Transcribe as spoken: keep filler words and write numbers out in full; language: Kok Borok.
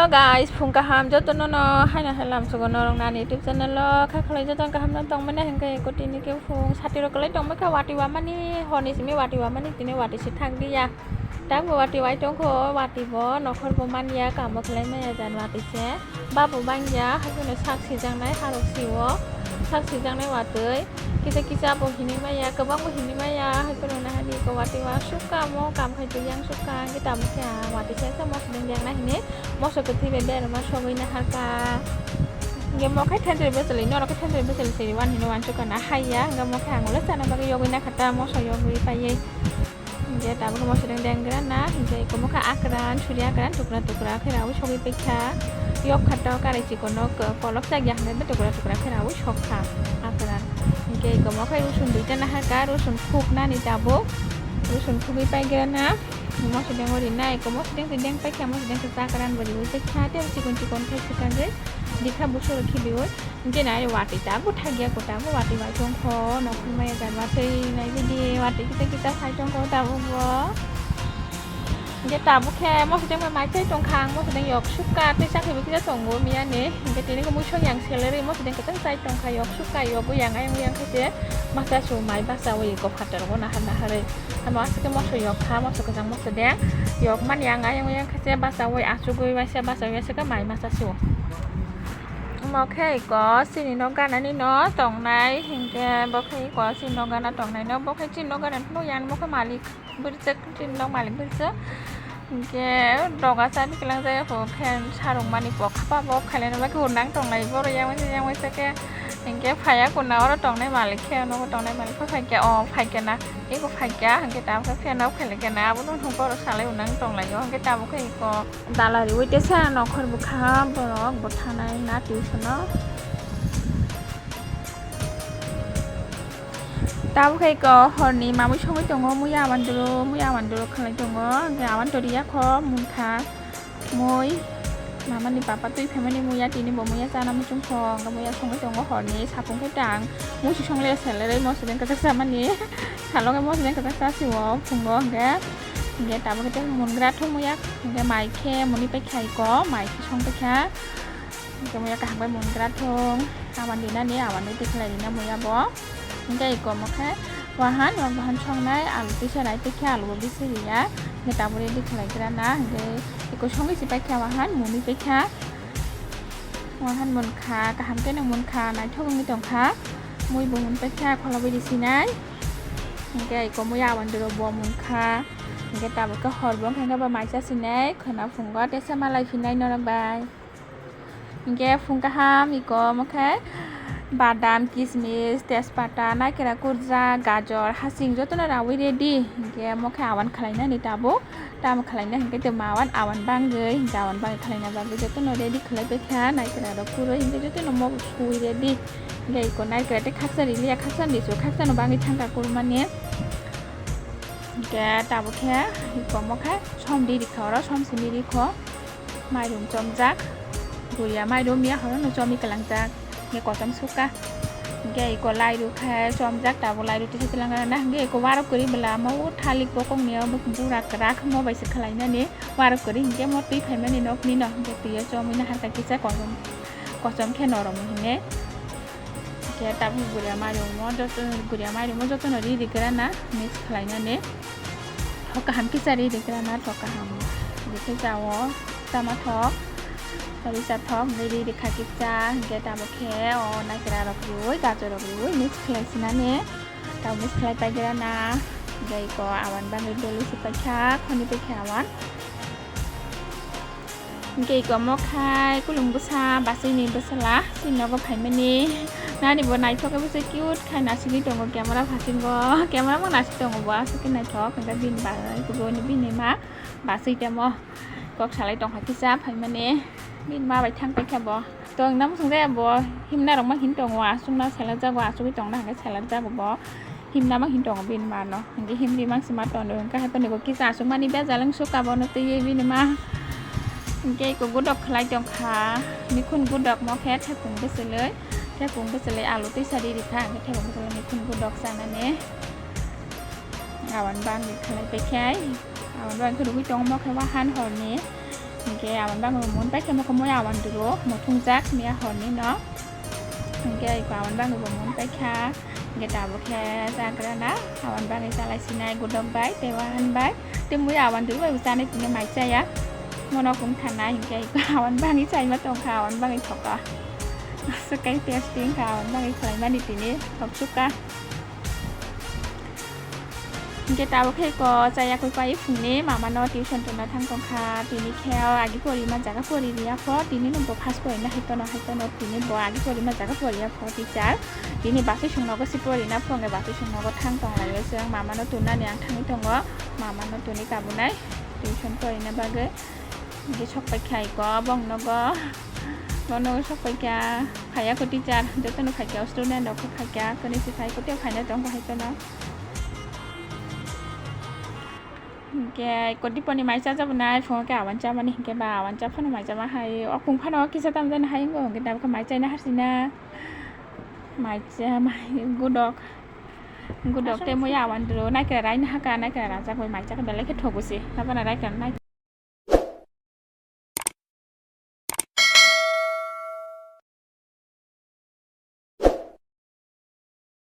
Guys, phung kaham jotono no haino hai lamsogo norok nani YouTube channel o kha khlai jotono kaham no tongmani hinkhe eko tini khe phung sati rok kwlai tongmani kha wati wamani horni simi wati wamani tini wati se thang diya. Tabuk wati wai tongkho, wati bo nokhor bo manya, kamo khlai maya jan wati se. Babu manya, haikhe no sak sijaknai harok sio. Sak sijaknai watwi. Kisa kisa bo hinwi maya, kwbang bo hinwi maya, haikhe no nahadi ko wati wa sukha mo, kam khai twi yang sukha, hwnkhe tamo khe ang wati se se moso deng deng na hinwi moso kwthwi bai berma sogwi naharkha. Hwnkhe mo khe thendri bwchwlwi, norok khe thendri bwchwlwi se wan hinwi wansukha na haiya, hwnkhe mo khe ang ulo chana bagwi yogwi nakhata, moso yogwi paiwi. Hingke tabuk mo sodeng deng gra na, hingke eko mokha akran, suri akran, tukra tukra khe raui sogwi paikha. Yok kha to karai chikon no kolok chak ya hwnwi tukra tukra khe raui sok kha akran. Hingke eko mokha rusun duita nahar kha, rusun khuk nani tabuk, rusun khugwi pai gra na. Mo sodeng o ri na, eko mo sodeng se deng paikha, mo sodeng se chakran bo riui paikha, tei chikon chikon khe swkagwi dikha buso rok khibiui. Hingke nai watwi tabuk thakya kwtal bo watwi bai tongkho, nokhormaya jan watwi nai bini watwi kisa kisa phai tongkho tabuk bo. Hingke tabuk khe moso dengma mai chai tongkha, ang moso deng yok sukha tei chakhibo kisa tongo miyani. Hingke tini khe muisok yang salary moso deng kwchang chai tongkha, yok sukha, yogo yang ayang yang khe se masa su mai basaui kok phatar go nahar naharwi. Amo aswk khe moso yok kha, moso kwchang moso deng yok mani yang ayang yang khe se basaui achugwi waisa basaui waisa khe mai masa su. Omo khe eko chini nok ganani no tongnai, hinkhe bo khe eko chini nok gana tongnai no, bo khe chini nok gana phano yang bo khe malik bwrwswk, chini nok malik bwrwswk. Hinkhe doga cha biklang jaya kho khe sarung mani bo khapa bo khailai no bagwi hwnang tonglai borok yang waisa yang waisa khe. Hinkhe phaiya kona oro tongnai malik khe, nogo tongnai malik khe phaikhe, o phaikhe na eko phaikha, hinkhe tamo khe fan off khailai khe na abono borok salai hwnang tonglaio, hinkhe tamo khe eko. Dala riui tesa nokhor bwkha borok bo thanai na tuition o. Tabuk khe eko horni mamui songwi tongo, muya abandoro, muya abandoro khlai tongo, hwnkhe abandori yakho munkha mui mamani papa twi phaimani muya tini bo muya chana muchungkho, hwnkhe muya songwi tongo horni sapung khe tang muisu songle selerwi moso deng kwchak chamani salo khe moso deng kwchak chasio phungo hwnkhe. Hingke tabuk khe tei mun gra thumui ya, hingke mai khe muni pai khai ko, mai khe song pai kha. Hingke muya kaham bai mun gra thung, awan dinani, awan dei tikhlai rina muya bo. Hingke eko mo khe wahan, wahan songnai, alu tisa rai pai kha, alu bo bisi riya. Hingke tabuk ready khlai gra na, hingke eko songwi si pai kha wahan, muni pai kha. Wahan mun kha, kaham khe no mun kha, naithok wngwi tong kha. Mui bo mun pai kha, kholobwi risinai. Hingke eko muya awan duro bo mun kha. Hingke tabuk khe hor bo wngkha, hingke bo mai chasinai khwna phungo tesa malai phinai norok bai. Hingke phung kaham eko omo khe badam, kismis, tejpata, naikra kurjak, gajor, hasing jotono raui ready. Hingke omo khe awan khlainani tabuk. Tamo khlaina hingke tei mawan awan bangwi, hingke awan bangwi khlaina bagwi jotono ready khlai pai kha, naikra rok kurui hingke jotono mo sui ready. Hingke eko naikra tei khaksa riliya, khaksa ni su, khaksa no bangwi thangka kurmani. Hingke tabuk khe eko mo khe som ri rikha oro, som simi rikho. Mairum chomjak, guriya mairum ya horo no chomi kwlangjak. Hingke kosom suka. Hingke eko lairu khe chomjak, tabuk lairu tisa tilangana, hingke eko warok kwrwi bwla, omo o thalik bokong ni o bura kwrak, omo bai se khlainani warok kwrwi, hingke omo twi phaimani nokni no, hingke twi o chomwi naharkha kisa kosom, kosom khe norom hine. Hingke tabuk guriya mairum o joto, guriya mairum o jotono ri ri gra na mix khlainani. Thok kaham kisa ri ri gra na, thok kaham. Hingke jao tama thok, risa thok, hingke ri ri kha kisa, hingke tamo khe o naikra rok riui, gajor rok riui mix khlai sinani. Tamo mix khlai pai gra na, hingke eko awan bangwi doli si pai kha, khoni pai kha awan. Hingke eko omo khai kulung bwsa, bachwi ni bwsala, chini nogo phaimani. Nani bo naithok khe bwsai cute khai nasigwi tongo camera phasingo. Camera bo nasik tongo bo, aswk khe naithok. Hingke bini ba-, bini ma bachwi temo kok salai tongkha kisa phaimani. Bini ma bai thang paikha bo. Tongna muchung jaya bo himna rok ma hin tongo, aswkno selak jago, aswkwi tongna hingke selak jago bo. Himna ma hin tongo bini ma no. Hingke himri mangsi ma tondo hingke hai phano kisa aswk mani bejal wng suk abono twiwi bini ma. Hingke eko godok khlai tongkha. Mikhun godok mo khe thepung bwchwlwi. Thepung bwchwlwi alu twi sari rikha. Hingke thepung bwchwlwi mikhun godok chanani. Awan bangwi khlai pai khe. Awan bangwi khe rwgwi tongo mo khe wahan horni. Hingke aboni bagwi bo mon paikha, mokhe moi awan duro, muthungjak miya horni no. Hingke iko aboni bagwi bo mon paikha, hingke tabuk khe chagrana, aboni bagwi chalai sinai gudok bai, tei wahan bai, tei moi awan duro bai bo chanai tini mai chaya. Mono kung thanai, hingke iko aboni bagwi chaima tongkha, aboni bagwi thoka. Aswk khe tasty wngkha, aboni bagwi khlaimani tini thok chukha. Hingke tabuk khe ko chaya koi pai phungni mama no tuition tongna thang tongkha, tini khe o agi pori ma jaga pori riya pho, tini no bo first pori na hai tono, hai tono tini bo agi pori ma jaga pori ya pho teacher. Tini batwi song nogo si pori na pho, hingke batwi song nogo thang tong lai o chwng mama no tonnani ang thangwi tongo, mama no toni kabunai tuition pori na bagwi. Hingke sok paikha iko bong nogo, bong nogo sok paikha, phaiya ko teacher, joto no phaikha, student rok phaikha, koni si phai ko tei phaina tong bo hai tono. Hingke kotiponi mai chajak nai phungo khe awan chamani hingke ba awan cha phano mai chama hai o kung phano kisa tam jani hai wngkha hingke tabukhe mai chaina harsina mai cha mai gudok gudok tei moi awan duro naikra raina haka naikra rajak bai mai chakha belai khe thogo se nabana raikra nai.